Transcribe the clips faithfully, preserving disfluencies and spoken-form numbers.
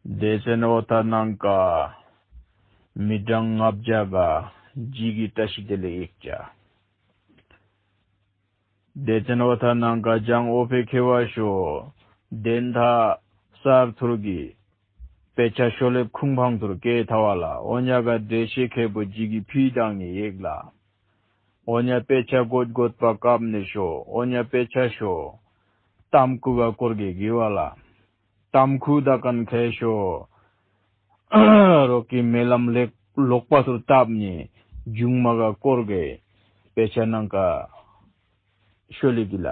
སྡེ་ཚན་ཨོ་ཐ་ནང་ག་མི་གྲངས་ལྔ་བརྒྱ་ག་ཇི་གི་བཀྲ་ཤིས་བདེ་ལེགས་ཡིག་ཅ། སྡེ་ཚན་ཨོ་ཐ་ནང་ག་ཇང་ཨོ་ཕེ་ཁེ་བ་ཤོ་དེན་ཐ་སར་ཐུར་གི་དཔེ་ཆ་ཤོ་ལེབ་ཁུང་ཕང་ཐུར་ཀེ་ཐ་བ་ལ་ཨོ་ཉ་ག་འགྲེལ་བཤད་ཁེ་པོ་ཇི་གི་ཕི་དང་ནི་ཡིག་ལ། ཨོ་ཉ་དཔེ་ཆ་གོད་གོད་པ་ཀབ་ནི་ཤོ་ཨོ་ཉ་དཔེ་ཆ་ཤོ་ཏམ་ཁུ་ག་སྐོར་གེ་གི་བ་ལ། ཏམ་ཁུ་ད་ཀན་ཁེ་ཤོ་རོ་ཀི་མེ་ལམ་ལེག་ལོག་པ་ཐུར་ཏབ་ནི་ཇུང་མ་ག་སྐོར་གེ་དཔེ་ཆ་ནང་ག་ཤོ་ལི་གི་ལ།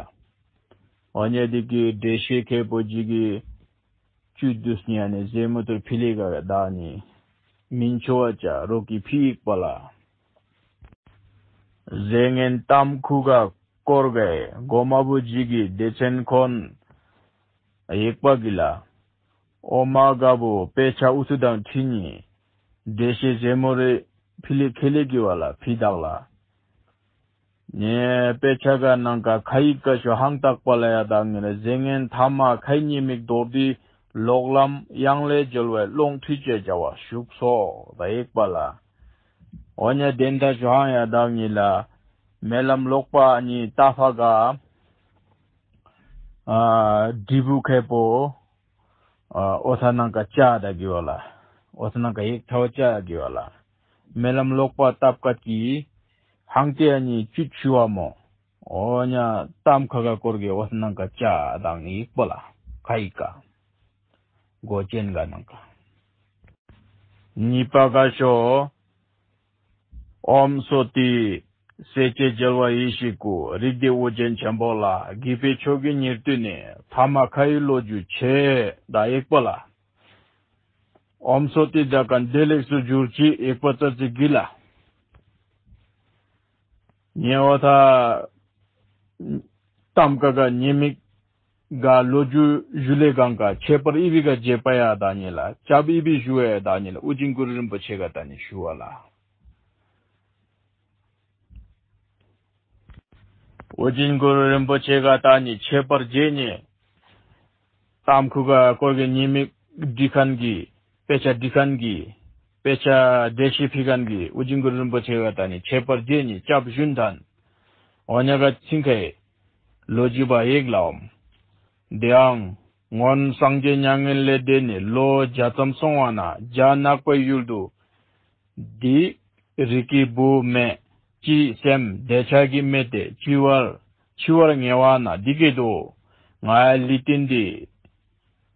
ཨོ་ཉ་དི་གི་འགྲེལ་བཤད་ཁེ་པོ་ཇི་གི་ཅུ་དུས་ནི་ཨ་ནི་ཟེ་མོ་ཐུར་ཕི་ལི་ག་ག་ད་ནི་མིན་ཆོ་བ་ཅ་རོ་ཀི་ཕི་ཡིག་པ་ལ། ཟེ་ངན་ཏམ་ཁུ་ག་སྐོར་གེ་གོ་མ་བུ་ཇི་གི་སྡེ་ཚན་ཁོན་ཡིག་པ་གི་ལ། ཨོ་མ་ག་བུ་དཔེ་ཆ་ཨུ་ཚུ་དང་ཁྲི་ནི་འགྲེལ་བཤད་ཟེ་མོ་རེ་ཕི་ལི་ཁེ་ལི་གི་བ་ལ་ཕི་དག་ལ། ནེ་དཔེ་ཆ་ག་ནང་ག་ཁ་ཡིག་ག་ཤོ་ཧང་ཏག་པ་ལ་ཡ་དག་ངེ་ལ་ཟེ་ངན་ཐ་མ་ཁའི་ཉི་མིག་རྡོར་དི་ལོག་ལམ་ཡང་ལས་འཇོལ་བའི་ཀློང་ཁྲི་བཅས་བྱ་བ་བཞུགས་སོ་ད་ཡིག་པ་ལ། ཨོ་ཉ་དེན་ད་ཤོ་ཧང་ཡ་དག་ངེ་ལ་མེ་ལམ་ལོག་པ་ནི་ཏ་ཕ་ག་ཨ་དྲི་བུ་ཁེ་པོ་ཨ་ཨོ་ཐ་ནང་ག་ཅ་ད་གི་བ་ལ། ཨོ་ཐ་ནང་ག་ཡིག་ཐ་བ་ཅ་གི་བ་ལ། མེ་ལམ་ལོག་པ་ཏབ་ཀ་ཀི་ཧང་ཏེ་ཨ་ནི་ཅུ་ཆུ་བ་མོ། ཨོ་ཉ་ཏམ་ཁ་ག་སྐོར་གེ་ཨོ་ཐ་ནང་ག་ཅ་དང་ཡིག་པོ་ལ་ཁ་ཡིག་ག་གོ་ཅན་ག་ནང་ག་གཉིས་པ་ག་ཤོ་ཨོམ་སོ་ཏི་སེ་ཅེ་རྒྱལ་བ་ཡེ་ཤེས་སྐུ་རིགས་ལྡན་ཨོ་རྒྱན་ཆེན་པོ་ལ་དགྱེས་པའི་མཆོག་གི་ཉེར་བསྡུས་ནས་ཐ་མ་ཁ་ཡི་ལོ་རྒྱུས་ཆེ་ད་ཡིག་པོ་ལ། ཨོམ་སོ་ཏི་ད་ཀན་བདེ་ལེགས་སུ་གྱུར་ཅིག་ཡིག་པ་ཙ་ཙི་གི་ལ། ཉེ་བ་ད་ཏམ་ཀ་ག་ཉེ་མིག་ག་ལོ་རྒྱུས་ཞུ་ལེ་གང་ག་ཁྱད་པར་ཨི་བི་ག་རྗེ་པ་ཡ་ད་ཉེ་ལ་སྐྱབས་ཨི་བི་ཞུ་ཡ་ད་ཉེ་ལ་ཨུ་རྒྱན་གུ་རུ་རིན་པོ་ཆེ་ག་ད་ཉེ་ཞུ་བ་ལ། ཨོ་རྒྱན་གུ་རུ་རིན་པོ་ཆེ་ག་ད་ནི་ཁྱད་པར་རྗེ་ནི། ཏམ་ཁུ་ག་སྐོར་གི་ཉེ་མིག་འབྲི་མཁན་གྱི། དཔེ་ཆ་འབྲི་མཁན་གྱི། དཔེ་ཆ་འགྲེལ་བཤད་ཕི་མཁན་གྱི་ཨོ་རྒྱན་གུ་རུ་རིན་པོ་ཆེ་ག་ད་ནི་ཁྱད་པར་རྗེ་ནི་སྐྱབས་ཞུན་དན། ཨོ་ཉ་ག་ཚིང་ཁའི་ལོ་རྒྱུས་པ་ཡིག་ལའོམ། དེའང་སྔོན་སངས་རྒྱས་མྱ་ངན་ལས་འདས་ནས་ལོ་བརྒྱ་ཙམ་སོང་བ་ན་རྒྱ་ནག་པའི་ཡུལ་དུ། འདི་རིགས་ཀྱི་བུ་མེད་ཅི་སེམས་བདེ་ཆགས་ཀྱི་མེད་དེ་འཆི་བར་འཆི་བར་ངེས་པ་ན་འདི་སྐད་དུ། ང་ལི་ཏིན་འདི།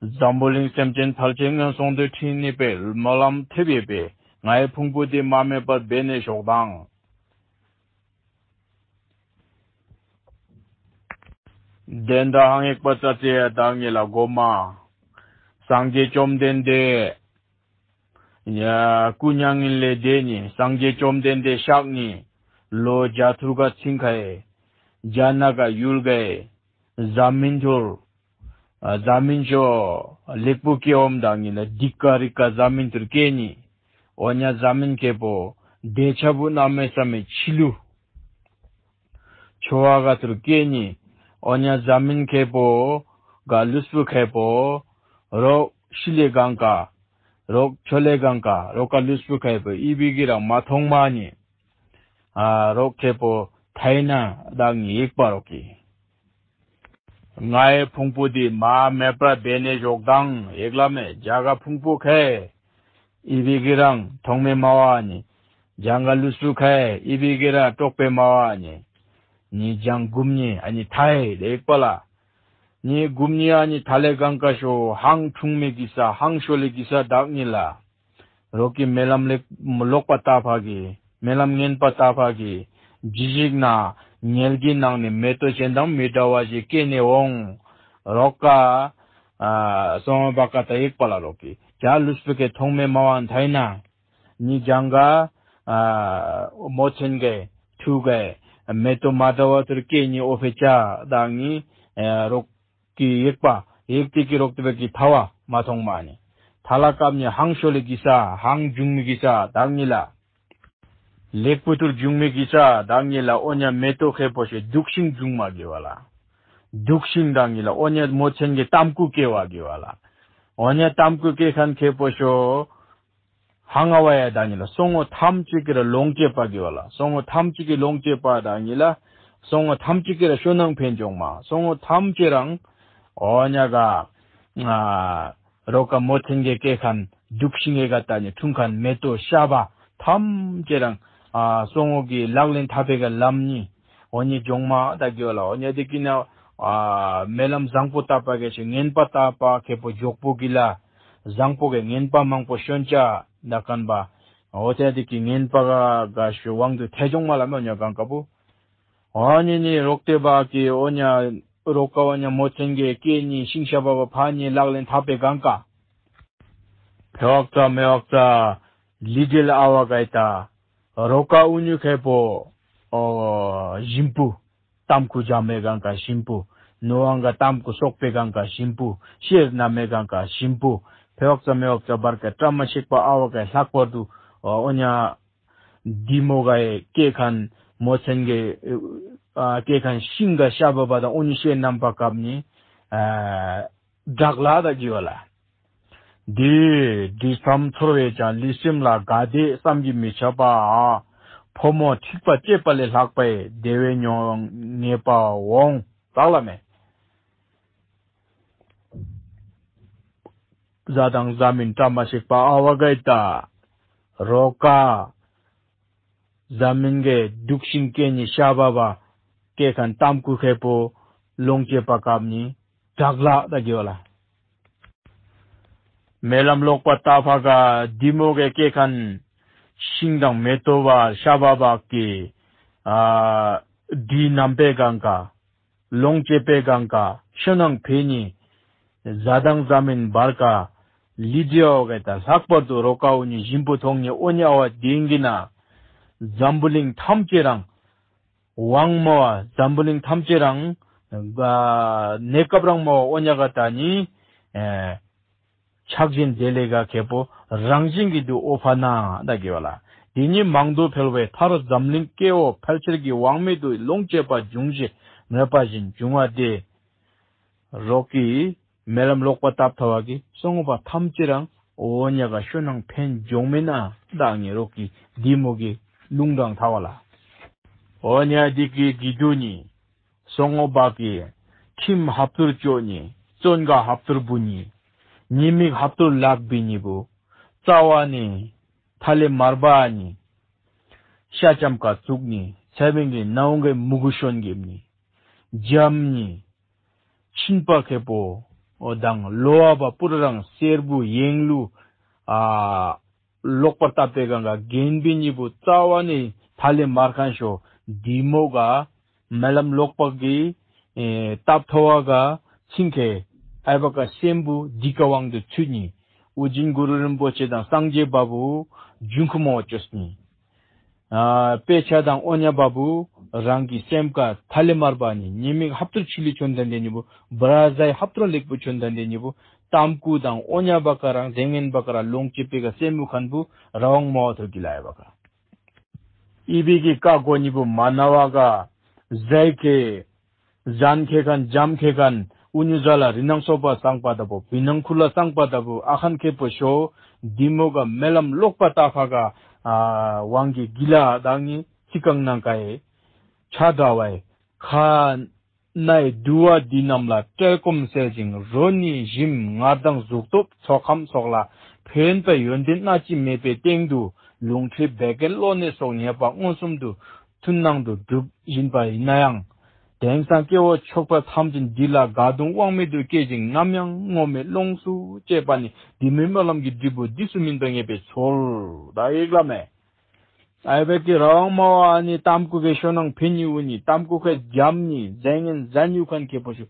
འཛམ་བུ་གླིང་སེམས་ཅན་ཕལ་ཆེར་ངན་སོང་དུ་ཁྲིད་ནི་པའི་སྨོན་ལམ་ཐེབས་ཡོད་པས་ངའི་ཕུང་པོ་འདི་མ་སྨད་པར་སྦས་ནས་ཞོག་དང་། དེ་འདྲ་ཧང་ཡིག་པ་ཙ་ཙེ་ཡ་དག་ཉིད་ལ་སྒོ་མ། སངས་རྒྱས་བཅོམ་ལྡན་འདས། ཡ། སྐུ་མྱ་ངན་ལས་འདས་ནས་སངས་རྒྱས་བཅོམ་ལྡན་འདས་གཤེགས་ནས་ལོ་བརྒྱ་ཐུར་ག་ཚིང་ཁའི་རྒྱ་ནག་ག་ཡུལ་གའི་འཛམ་མིན་ཐུར། འཛམ་མིན་ཆོ་ལེགས་པོ་སྐྱེ་བོམ་དག་ཉིད་ལ་འདི་ཀ་རི་ཀ་འཛམ་མིན་ཐུར་སྐྱེ་ནི། འོ་ཉ་འཛམ་མིན་ཁེ་པོ་བདེ་ཆ་བུ་གནམ་མེད་ས་མེད་ཆི་ལུ། ཆོ་བ་ག་ཐུར་སྐྱེ་ནི། འོ་ཉ་འཛམ་མིན་ཁེ་པོ་ག་ལུས་པོ་ཁེ་པོ་རོག་ཤི་ལེ་གང་ག་རོག་ཆོ་ལེ་གང་ག་རོག་ག་ལུས་པོ་ཁེ་པོ་ཨི་བི་གི་རང་མ་མཐོང་མ་ནི། ཨ་རོག་ཁེ་པོ་ཐའི་ན་དང་ཡིག་པ་རོག་གི། ངའི་ཕུང་པོ་འདི་མ་མེད་པར་སྦས་ནས་ཞོག་དང་ཡིག་ལ་མེད་རྒྱ་ག་ཕུང་པོ་ཁའི་ཨི་བི་གི་རང་ཐོག་མེད་མ་བ་ནི། རྒྱང་ག་ལུས་སུ་ཁའི་ཨི་བི་གི་ར་དཀྲོག་པའི་མ་བ་ནི། ནི་རྒྱང་གུམ་ནི་ཨ་ནི་ཐའི་ལེགས་པ་ལ། ནི་གུམ་ནི་ཨ་ནི་ཐ་ལེ་གང་ཀ་ཤོ་ཧང་ཁྲུང་མེ་གི་ས་ཧང་ཤོ་ལེ་གི་ས་བདག་ཉིད་ལ། རོག་གི་མེ་ལམ་ལེགས་ལོག་པ་ལྟ་ཕ་གི་མེ་ལམ་ངན་པ་ལྟ་ཕ་གི་ཇི་ཞིག་ན་ཉལ་གྱི་ནང་ནས་མེ་ཏོ་གཞན་དང་མི་འདྲ་བ་ཞིག་སྐྱེས་ནས་འོང་། རོག་ག་ཨ་སོང་བ་ཀ་ཏ་ཡིག་པ་ལ་རོག་གི་ཇ་ལུས་པི་ཀའི་ཐོག་མེ་མ་བ་མཐའ་ན་ནི་ཇང་ག་ཨ་མོ་ཆེན་གའི་ཐུ་གའི་མེ་ཏོ་མ་འདྲ་བ་ཐུར་སྐྱེས་ནི་ཨོ་ཕེ་ཅ་དང་ནི་ཨ་རོག་གི་ཡིག་པ། ཡིག་ཏི་གི་རོག་ཏི་བེ་གི་ཐ་བ་མ་ཐོང་མ་ནི། ཐ་ལ་ཀབ་ནི་ཧང་ཤོ་ལེ་གི་ས་ཧང་ཇུང་མི་གི་ས་དག་ཉི་ལ། ལེགས་པོ་ཐུར་ཇུང་མི་གི་ས་དག་ཉི་ལ་ཨོ་ཉ་མེ་ཏོ་ཁེ་པོ་ཤེ་དུག་ཤིང་ཇུང་མ་གི་བ་ལ། དུག་ཤིང་དག་ཉི་ལ་ཨོ་ཉ་མོ་ཆེན་གི་ཏམ་ཀུ་ཀེ་བ་གི་བ་ལ། འོ་ཉ་གཏམ་ཀུ་སྐད་ཁན་ཁེ་པོ་ཤོ། ཧང་ཨ་བ་ཡ་དང་ཉི་ལ་སོང་ངོ་ཐམས་ཅད་ཀྱི་ར་ལོངས་སྤྱད་པ་གི་བ་ལ། སོང་ངོ་ཐམས་ཅད་ཀྱི་ལོངས་སྤྱད་པ་དང་ཉི་ལ་སོང་ངོ་ཐམས་ཅད་ཀྱི་ར་ཤོ་ནང་ཕན་འབྱུང་མ། སོང་ངོ་ཐམས་ཅད་རང་འོ་ཉ་ག་ཨ་རོ་ཀ་མོ་ཚན་གྱི་སྐད་ཁན་དུག་ཤིང་ངེ་ག་ད་ཉི་འཁྲུངས་ཁན་མེ་ཏོ་ཤ་བ་ཐམས་ཅད་རང་ཨ་སོང་ངོ་གི་ལག་ལེན་ཐབས་པའི་ག་ལམ་ཉི་འོ་ཉི་འབྱུང་མ་ད་གི་བ་ལ། འོ་ཉ་དེ་ཀི་ན་ཨ་སྨོན་ལམ་བཟང་པོ་བཏབ་པ་གི་ཞིག་ངན་པ་བཏབ་པ་ཁེ་པོ་འཇོག་པོ་གི་ལ། བཟང་པོ་གི་ངན་པ་མང་པོ་ཤོན་ཅ་ད་ཁན་པ། འོ་ཏེ་དེ་ཀི་ངན་པ་ག་ཤོ་དབང་དུ་ཐེ་ཇོང་མ་ལ་མོ་ཉོ་གང་ཀ་པོ། འོ་ཉི་ཉི་རོག་ཏེ་བ་ཀི་འོ་ཉ་རོག་ཀ་འོ་ཉ་མོ་ཚན་གི་ཀེ་ཉི་ཤིང་ཤ་བ་བ་ཕ་ཉི་ལག་ལེན་ཐབས་པའི་གང་ཀ། ཕེ་བག་ཙ་མེ་བག་ཙ་ལི་ཏྲེལ་ཨ་བ་གའི་ད་རོག་ཀ་འུ་ཉུ་ཁེ་པོ་འོ་ཞིམ་པོ། གཏམ་ཀུ་ཇ་མེ་གང་ཀ་ཞིམ་པོ། ནོ་ཨང་ག་གཏམ་ཀུ་སོག་པེ་གང་ཀ་ཞིམ་པོ། ཤེར་ན་མེ་གང་ཀ་ཞིམ་པོ། ཕེ་བག་ཙ་མེ་བག་ཙ་བར་ཀ་བཀྲ་མ་ཤིག་པ་ཨ་བ་ཀ་ལྷག་པར་དུ་འོ་ཉ་འདི་མོ་གའི་སྐད་ཁན་མོ་ཚན་གི་ཨ་སྐད་ཁན་ཤིང་ག་ཤ་བ་བ་དང་འུ་ཉི་ཤེར་ནམ་པ་སྐབས་ཉི་ཨ་བྲག་ལ་ད་གི་བ་ལ། འདི་འདི་བསམ་ཚོར་བས་ཀྱང་ལུས་སེམས་ལ་དགའ་བདེ་བསམ་གྱིས་མི་ཁྱབ་པ། ཕོ་མོ་འཁྲིག་པ་བཅས་པ་ལས་ལྷག་པའི་བདེ་བའི་མྱོང་ངེས་པ་འོང་། བདག་ལ་མེད། བཟའ་དང་བཟའ་མིན་བཀྲ་མ་ཤིག་པ་ཨ་བ་གའི་ད་རོ་ཀ་བཟའ་མིན་གའི་དུག་ཤིང་སྐད་ཉི་ཤ་བ་བ་སྐད་ཁན་གཏམ་ཀུ་ཁེ་པོ་ལོངས་སྤྱད་པ་སྐབས་ཉི་བྲག་ལ་ད་གི་བ་ལ། སྨོན་ལམ་ལོག་པ་ཏ་ཕ་ག་འདི་མོ་གི་སྐད་ཁན་ཤིང་དང་མེ་ཏོ་བ་ཤ་བ་བག་གི་ཨ་འདི་ནམ་པའི་གང་ཀ་ལོངས་སྤྱད་པའི་གང་ཀ་ཤོ་ནང་ཕེ་ཉི་བཟའ་དང་བཟའ་མིན་བར་ཀ་ལི་ཏྲེལ་ཨ་བ་གའི་ད་ལྷག་པར་དུ་རོ་ཀ་འུ་ཉི་ཞིམ་པོ་ཐོང་ཉི་འོ་ཉ་བ་དེང་གི་ན་འཛམ་བུ་གླིང་ཐམས་ཅད་རང་དབང་མོ་བ་འཛམ་བུ་གླིང་ཐམས་ཅད་རང་གནས་སྐབས་རང་མོ་བ་འོ་ཉ་ག་ད་ཉི་ཨེ་ཕྱག་ཆེན་དེ་ལས་ག་ཁེ་པོ་རང་བཞིན་གྱིས་འདུ་འོ་ཕ་ན་ད་གི་བ་ལ། དེ་ཉིད་མང་དུ་འཕེལ་བའི་མཐར་འཛམ་གླིང་སྐྱེ་བོ་ཕལ་ཆེར་གྱི་དབང་མེད་དུ་ལོངས་སྤྱད་པ་འབྱུང་ཞེས་མོས་པ་བཞིན་འབྱུང་བ་སྟེ། རོག་གི་སྨོན་ལམ་ལོག་པ་བཏབ་ཐ་བ་གི་སོང་པ་ཐམས་ཅད་རང་འོ་ཉ་ག་ཤོ་ནང་ཕན་འབྱུང་མེད་ན་ད་ངེ་རོག་གི་འདི་མོ་གི་ལུང་དྲང་ཐ་བ་ལ། འོ་ཉ་འདི་གི་གི་དུ་ཉི་སོང་ངོ་བག་གི་ཁྲིམས་ཧབ་ཏུར་ཅོ་ཉི་བཙོན་ག་ཧབ་ཏུར་བུ་ཉི་ཉི་མིག་ཧབ་ཏུར་ལག་བི་ཉི་བུ་རྩ་བ་ནི་ཐ་ལེ་མར་བ་ཉི་ཤ་ཅམ་ཀ་བཙུགས་ཉི་ཚེ་བིང་གི་ནའུ་གི་མུ་གུ་ཤོན་གིབ་ཉི་འཇམ་ཉི་ཕྱིན་པ་ཁེ་པོ་འོ་དང་ལོ་བ་བ་པུར་རང་སེར་བུ་ཡེང་ལུ་ཨ་ལོག་པར་བཏབ་པའི་གང་ག་རྒན་པའི་ཉི་བུ་རྩ་བ་ནི་ཐ་ལེ་མར་ཁན་ཤོ་འདི་མོ་ག་སྨོན་ལམ་ལོག་པ་གི་ཨེ་སྟབས་ཐོ་བ་ག་ཚིང་ཁེ་ཨའི་བ་ཀ་སེམས་བུ་འདི་ཀ་དབང་དུ་ཚུད་ཉི་ཨུ་རྒྱན་གུ་རུ་རིན་པོ་ཆེ་དང་སངས་རྒྱས་བ་བུ་འབྱུང་ཁུ་མོ་བཅོས་ཉི་ཨ་དཔེ་ཆ་དང་འོ་ཉ་བ་བུ་རང་གི་སེམས་ཀ་ཐ་ལེ་མར་བ་ཉི་ཉི་མིག་ཧབ་ཏུར་ཆི་ལི་ཆོན་དན་དེ་ཉི་བུ་བ་ར་ཟའི་ཧབ་ཏུར་ལེགས་པོ་ཆོན་དན་དེ་ཉི་བུ་གཏམ་ཀུ་དང་འོ་ཉ་བ་ཀ་རང་ཟེ་ངན་བ་ཀ་ར་ལོངས་སྤྱད་པའི་ག་སེམས་བུ་ཁན་བུ་ར་དབང་མོ་བ་ཐོ་གི་ལ་ཨའི་བ་ཀ་ཨི་བི་གི་ཀ་གོ་ཉི་བུ་མ་ན་བ་ག་ཟའི་ཁེ་ཟན་ཁེ་ཁན་འཇམ་ཁེ་ཁན་ཨུ་ཉུ་ཟ་ལ་རི་ནང་སོ་པ་སང་པ་ད་བུ་བི་ནང་ཁུ་ལ་སང་པ་ད་བུ་ཨ་ཁན་ཁེ་པོ་ཤོ་འདི་མོ་ག་སྨོན་ལམ་ལོག་པ་ཏ་ཕ་ག་ཨ་དབང་གི་གི་ལ་དང་ཉི་ཚི་ཀང་ནང་ཀའི་ཆ་དྲ་བའི་ཁ་ནའི་དུ་བ་འདི་རྣམས་ལ་བཀྲེས་སྐོམ་སེལ་ཞིང་རོ་ནི་ཞིམ་མངར་དང་གཟུགས་སྟོབས་ཚོགས་ཁམས་སོགས་ལ་ཕན་པའི་ཡོན་ཏན་སྣ་གཅིག་མེད་པའི་སྟེང་དུ་ལུང་ཁྲིད་བད་ཀན་གློ་ནད་སོགས་ཉེས་པ་མངོན་སུམ་དུ་ཐུན་ནང་དུ་གྲུབ་བཞིན་པ་ཡིན་ན་ཡང་། དེང་སང་སྐྱེ་བོ་ཆོག་པ་ཐམས་ཅད་འདི་ལ་དགའ་གདུང་དབང་མེད་དུ་སྐྱེ་ཞིང་ནམ་ཡང་ངོ་མེད་ལོངས་སུ་སྤྱད་པ་ནི་འདི་མོའི་སྨོན་ལམ་གྱི་འབྲས་བུ་འདི་སུ་མིན་པ་ངེས་པའི་ཚོལ་ད་ཡིག་ལ་མེད། ཨའི་བེ་ཀི་ར་དབང་མ་བ་ཨ་ནི་གཏམ་ཀུ་ཁའི་ཤོ་ནང་ཕེ་ཉི་བུ་ཉི་གཏམ་ཀུ་ཁའི་རྒྱམ་ཉི་ཟས་ངན་ཟ་ཉུ་ཁན་ཁེ་པོ་ཤུ།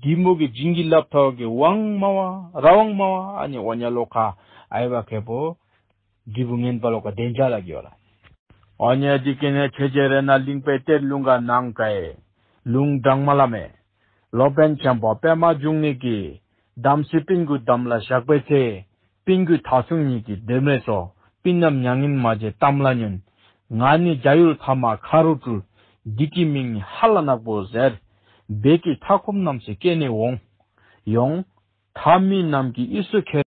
འདི་མོ་གི་བྱིན་གྱིས་བརླབས་ཐོག་གི་དབང་མ་བ་ར་དབང་མ་བ་ཨ་ནི་འོ་ཉ་ལོ་ཁ་ཨའི་བ་ཁེ་པོ་འབྲས་བུ་ངན་པ་ལོ་ཁ་བདེན་ཆ་ལ་གི་བ་ལ། འོ་ཉ་འདི་ཀི་ནས་ཆེ་ཆེ་རེ་ན་གླིང་པའི་གཏེར་ལུང་ག་ནང་ཀའི་ལུང་དྲང་མ་ལ་མེ། སློབ་དཔོན་ཆེན་པོ་པདྨ་འབྱུང་གནས་ཀྱིས་དམ་སྲི་སྤུན་དགུ་དམ་ལ་བཞག་པའི་ཚེ། སྤུན་དགུ་ཐ་ཚུང་གཉིས་ཀྱིས་དེམ་རེ་སོ། སྤུན་རྣམས་མྱ་ངན་མ་བྱེད་གཏམ་ལ་ཉོན། ང་ནི་རྒྱ་ཡུལ་ཐ་མ་ཁ་རུ་སྤྲུལ། འདི་གི་མིང་ནི་ཧ་ལ་ནག་པོ་ཟེར། བེ་ཀི་ཐ་ཁོམ་རྣམས་སུ་སྐྱེས་ནས་འོང་། ཡོང་། ལྷ་མི་རྣམས་ཀྱིས་ཨི་སུ་ཁེ་